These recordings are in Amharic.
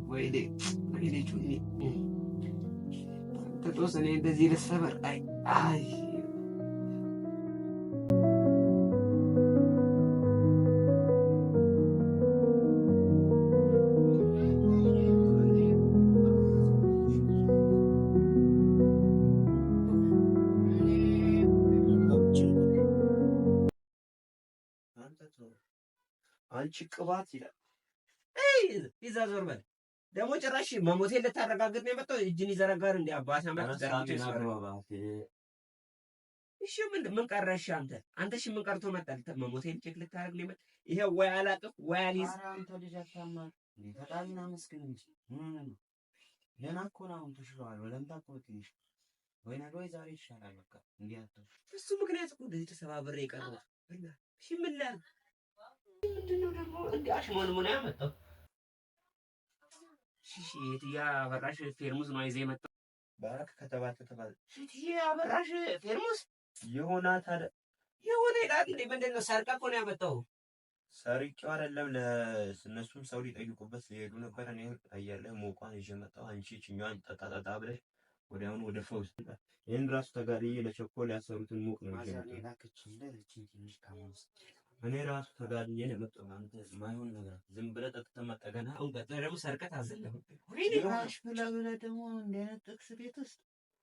ወይኔ ወይኔ ጩኒ ተጦስ እኔ እንደዚህ ልሰበር። አይ አይ አንቺ ቅባት ይላል። ይዛ ዞር በል ደግሞ ጭራሽ መሞቴን ልታረጋግጥ ነው የመጣው። እጅን ይዘረጋል እንደ አባት አምላክ ዘርግቶ ይስበራል። እሺ ምን ቀረሽ አንተ? አንተ እሺ ምን ቀርቶ መጣ? መሞቴን check ልታረግ ነው የመጣው። ይሄ ወይ አላቅፍ ወይ አልይዝ። ኧረ አንተ ልጅ አታማር። ፈጣሪን አመስግን እንጂ ገና እኮ ነው፣ አሁን ተሽሎሃል። ወለምታ እኮ ትንሽ ወይ ነገ ወይ ዛሬ ይሻላል። በቃ እንዲህ አትሆን። እሱ ምክንያት እኮ እንደዚህ ተሰባብሬ የቀረሁት። እሺ ምን ላድርግ? ምንድነው ደግሞ እንዲህ አሽሞንሙን ያመጣው? እሺ የትዬ አበራሽ ፌርሙስ ነው ይዘህ የመጣው? እባክህ ከተባለ ተባለ። የትዬ አበራሽ ፌርሙስ የሆነ ታዲያ የሆነ ይላል እንዴ? ምንድን ነው ሰርቀህ እኮ ነው ያመጣው። ሰርቄው አይደለም፣ ለእነሱም ሰው ሊጠይቁበት ሊሄዱ ነበር። እኔ አየር ላይ ሞቋን ይዤ መጣሁ። አንቺ ይችኛዋን ጠጣ ጠጣ ብለሽ ወዲያውኑ ወደ ፈውስ። ይህን ራሱ ተጋድዬ ለቸኮል ያሰሩትን ሙቅ ነው ይዤ የመጣሁት። እኔ ራሱ ተጋድዬ ነው የመጣሁት። አንተ የማይሆን ነገር ዝም ብለህ ጠጥተህ መጣህ ገና። አሁን ቀጥለህ ደግሞ ሰርቀህ ታዘለህ። ጭራሽ ብለህ ብለህ ደግሞ እንዲህ አይነት ጥቅስ ቤት ውስጥ።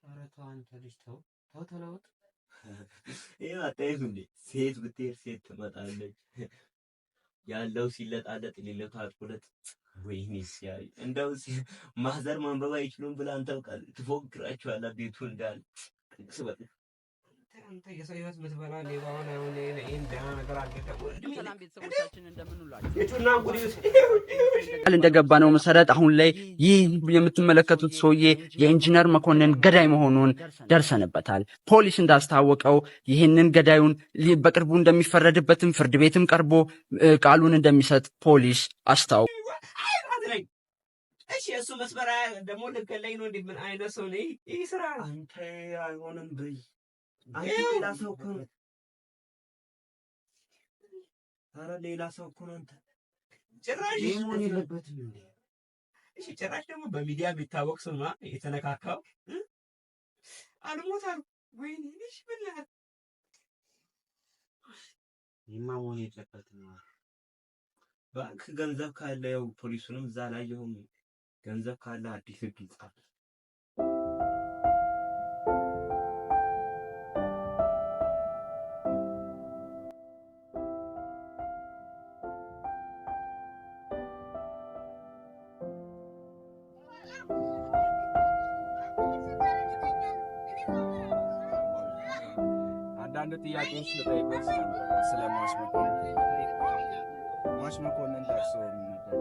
ኧረ ተው አንተ ልጅ ተው ተው ተለወጥ። ይሄ አታይም እንዴ? ሴት ብትሄድ ሴት ትመጣለች። ያለው ሲለጣለጥ የሌለው ታጥቆለጥ። ወይኔ ሲያይ እንደው ማዘር ማንበብ አይችሉም ብለህ አንተ በቃ ትፎክራቸዋለህ። ቤቱ እንዳለ ጥቅስ በል አንተ የሰው ህይወት የምትበላ ሌባ ሆነ። አሁን ይሄን ደህና ነገር አልገጠም። ሰላም ቤተሰቦቻችን እንደምንውላችሁ የጩና እንጉዲ ቃል እንደገባነው መሰረት አሁን ላይ ይህ የምትመለከቱት ሰውዬ የኢንጂነር መኮንን ገዳይ መሆኑን ደርሰንበታል። ፖሊስ እንዳስታወቀው ይህንን ገዳዩን በቅርቡ እንደሚፈረድበትም ፍርድ ቤትም ቀርቦ ቃሉን እንደሚሰጥ ፖሊስ አስታውቋል። እሺ እሱ መስመር ደግሞ ልገለኝ ነው እንዴ? ምን አይነት ሰው ነው ይህ? ስራ አንተ አይሆንም በይ። አንተ ሌላ ሰው እኮ ነው። ኧረ ሌላ ሰው እኮ ነው አንተ። ጭራሽ ይህ መሆን የለበትም እንዴ? እሺ ጭራሽ ደግሞ በሚዲያ የሚታወቅ ሰው ነው የተነካካው። አልሞት አሉ። ወይኔ እሺ ምን ላድርግ? ይህማ መሆን የለበትም። ባንክ ገንዘብ ካለ ያው ፖሊሱንም እዛ አላየሁም። ገንዘብ ካለ አዲስ ህግ ይጻፍ። አንዳንድ ጥያቄዎች ልጠይቅዎት ስለ ሟች መኮንን። ሟች መኮንን ለእርስዎ ምን ነበር?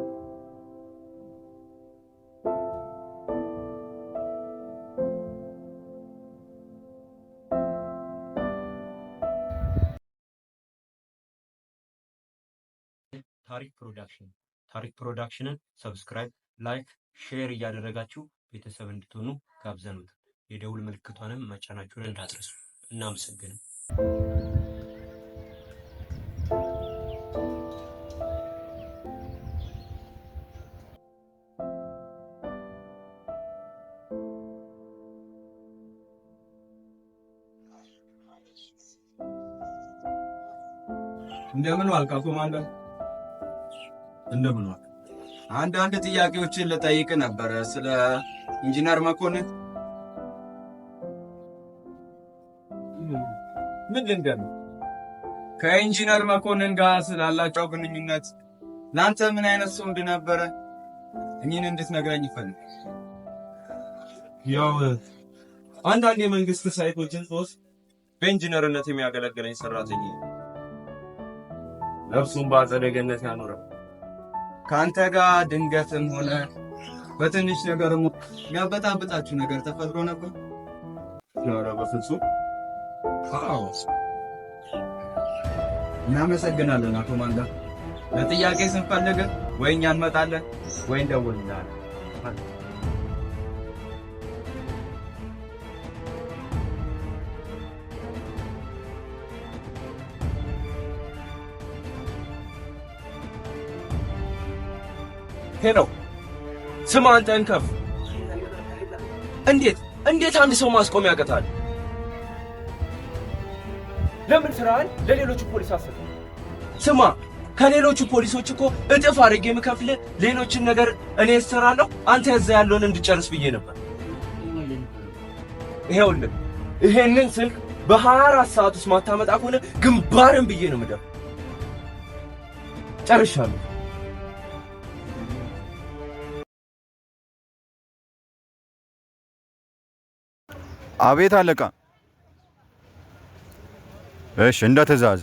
ታሪክ ፕሮዳክሽን ታሪክ ፕሮዳክሽንን subscribe፣ like፣ share እያደረጋችሁ ቤተሰብ እንድትሆኑ ጋብዘኑት። የደውል ምልክቷንም መጫናችሁን እንዳትረሱ። እናመሰግንም። እንደምን ዋልክ አቶ ማንደር? እንደምን ዋልክ? አንዳንድ ጥያቄዎችን ልጠይቅ ነበረ ስለ ኢንጂነር መኮንን። ምን ልንገርህ? ከኢንጂነር መኮንን ጋር ስላላቸው ግንኙነት፣ ለአንተ ምን አይነት ሰው እንደነበረ እኔን እንድትነግረኝ ይፈልግ። ያው አንዳንድ የመንግስት ሳይቶችን ሶስት በኢንጂነርነት የሚያገለግለኝ ሰራተኛ፣ ነፍሱን በአጸደ ገነት ያኑረው። ከአንተ ጋር ድንገትም ሆነ በትንሽ ነገርም የሚያበጣብጣችሁ ነገር ተፈጥሮ ነበር? ኧረ በፍጹም። አዎ። እናመሰግናለን አቶ ማንጋ። ለጥያቄ ስንፈልግ ወይ እኛ እንመጣለን ወይ እንደውልልሃለን። Hello፣ ስማ አንተ እንከፍ፣ እንዴት እንዴት አንድ ሰው ማስቆም ያቅታል? ለምን ስራህን ለሌሎቹ ፖሊስ አትሰጥም? ስማ፣ ከሌሎቹ ፖሊሶች እኮ እጥፍ አድርጌ የምከፍልህ ሌሎችን ነገር እኔ እሰራለሁ፣ አንተ እዛ ያለውን እንድጨርስ ብዬ ነበር። ይኸውልህ ይሄንን ስልክ በ24 ሰዓት ውስጥ ማታመጣ ከሆነ ግንባርን ብዬ ነው የምደፋው። ጨርሻለሁ። አቤት አለቃ። እሺ፣ እንደ ትእዛዝ።